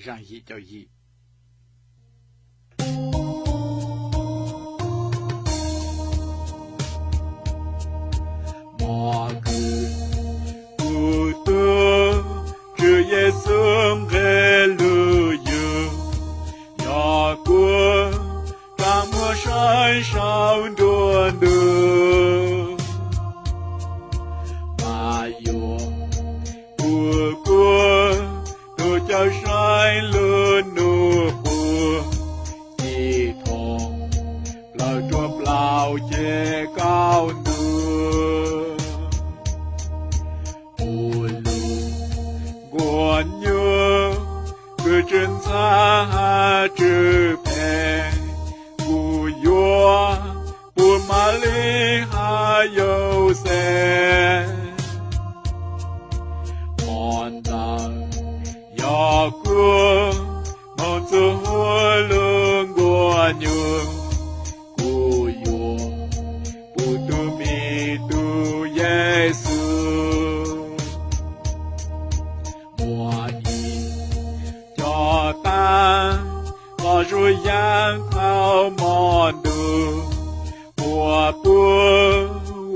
zaaj yim caum yim. Mog kws kuv tug Tswv Yexus nqe lug yug, yog kuv rua muag saib sau nruab ntug. Mas yog kuv kuj tug cawm seej lug nug qub, ci thov plawg rua plaub ceg kaum ntug. Puv lug nquag nyuj kws tsw ntxhab hab tsw phem, kuv yuav puv Mab Lij hab Yauxej. Hmo ntawd yog kuv moog txug huv lug nquag nyuj, kuv yuav puv tug miv tug Yexus. Muaj ib co taab qhov zuj yaab thaum mob ntuj, puab puv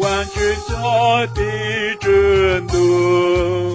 Vaajtswv cov tiv tswv ntuj.